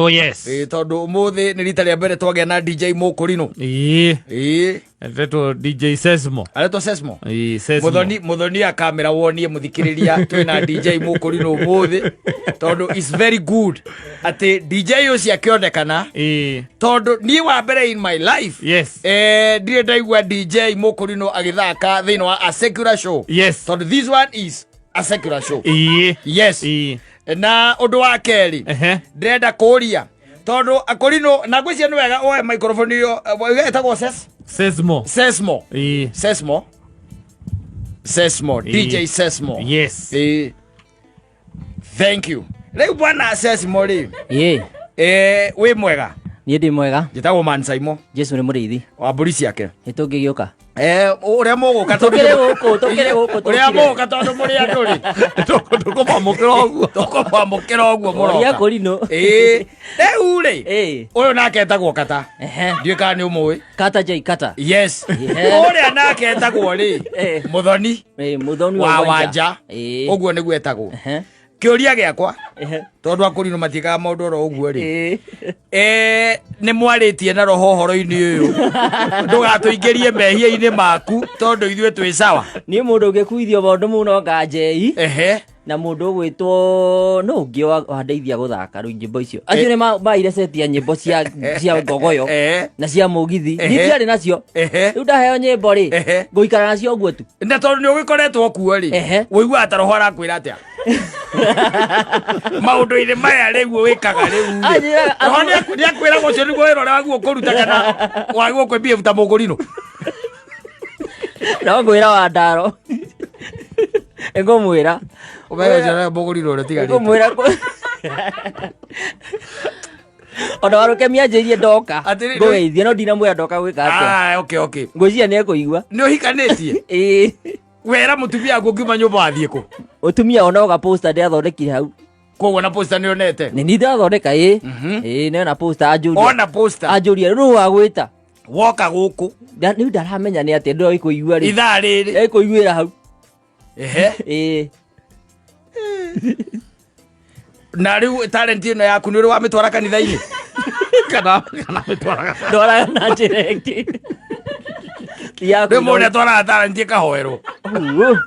Oh yes. Ĩĩ, tondũ ũmũthĩ nĩ rita rĩa mbere twagĩa na DJ Mũkũrinũ. Ĩĩ. Ĩĩ. Etwo DJ Sesmo. Aretwo Sesmo. Ĩĩ, Sesmo. Muthoni muthoni akamera wonie muthikiriria twina DJ Mũkũrinũ ũmũthĩ tondũ is very good atĩ DJ ũcio akĩonekana. Ĩĩ. Tondũ niĩ wa mbere in my life, Yes. Ndirĩ ndaigua DJ Mũkũrinũ agĩthaka thĩinĩ wa a secular show. Yes. Tondũ this one is a secular show. Ĩĩ. Yes. Ĩĩ. Na ũndũ wa kerĩ, ndĩrenda kũria tondũ akũrinũ na ngwĩciria nĩ wega oe microphone ĩyo, ĩtagwo ses Sesmo. Sesmo. Ĩĩ. Sesmo, Sesmo. DJ Sesmo. Yes. Thank you. Rĩu bwana Sesmo rĩ, Ĩ. Wĩ mwega? Niĩ ndĩ mwega. Njĩtagwo Man Saimo. Jesu nĩ mũrĩithi. Wa mbũri ciake. Nĩ tũngĩgĩũka. Ũrĩa mũgũka tondũ Tũkĩrĩ gũkũ, tũkĩrĩ gũkũ, ũrĩa tũkire. mũgũka tondũ mũrĩ andũ rĩ, Tũkũmamũkĩra ũguo. Tũkũmamũkĩra ũguo Ũria mũroka. kũrinũ. Ĩĩ, rĩu rĩ, ũyũ nake etagwo Kata. Ndiũĩ kana nĩ ũmũĩ. Kata J Kata. Yes. Ũrĩa nake etagwo rĩ, Mũthoni. Mũthoni wa Wanja. Ũguo nĩguo etagwo. Kĩũria gĩakwa, tondũ akũrinũ matiĩkaga maũndũ oro ũguo rĩ, nĩ mwarĩtie na roho ũhoro-inĩ ũyũ ndũgatũingĩrie mehia-inĩ maku tondũ ithuĩ twĩ sawa? Niĩ mũndũ ũngĩkuithio maũndũ mũno nganjei na mũndũ ũgwĩtwo no ũngĩ wandeithia gũthaka rĩu nyĩmbo icio. Acio nĩ maire seti ya nyĩmbo cia ngogoyo na cia mũgithi. Niĩ ndiarĩ nacio. Rĩu ndaheo nyĩmbo rĩ, ngũikara nacio ũguo tu. Na tondũ nĩ ũgĩkoretwo kuo rĩ, ũiguaga ta roho arakwĩra atĩa maũndũ-inĩ maya rĩu wĩkaga rĩu rĩ? Anjĩraga Roho nĩakwĩraga ũcio nĩguo wĩra ũrĩa wagwo kũruta kana wagwo kwĩbehave ta mũkũrinũ? No ngwĩra wa ndaro. Ngũmwĩra. Ũmenye ũcio nĩwe mũkũrinũ ũrĩa ũtigarĩte. Ngũmwĩra ona warũkemia anjĩrie ndoka Atĩrĩ, ngũgeithia no ndinamwĩra ndoka gwĩka atĩa. Ah, okay. Ngwĩciria nĩ ekũigua. Nĩ ũhikanĩtie? Ĩĩ. Wera mũtumia waku ũkiuma nyũmba wathiĩ kũ? Mũtumia ona oga poster ndĩathondekire hau. Koguo na poster nĩ onete? Nĩ niĩ ndĩrathondeka, ĩĩ. Ĩĩ, nĩ ona poster anjũria. Ona poster. Anjũria rĩu wagwĩta. Woka gũkũ. Rĩu ndaramenya nĩ atĩa ndĩroĩ kũigua rĩ. Ithaa rĩrĩ. Ĩkũiguĩra hau. Ehe. Ĩĩ. Na rĩu talent ĩno yaku nĩ ũrĩ wamĩtwara kanitha-inĩ? Kana mĩtwaraga? Ndwaraga na njĩra ĩngĩ. Ti ya Rĩu mũndũ kũina. atwaraga talent ĩkahoerwo. Ũguo.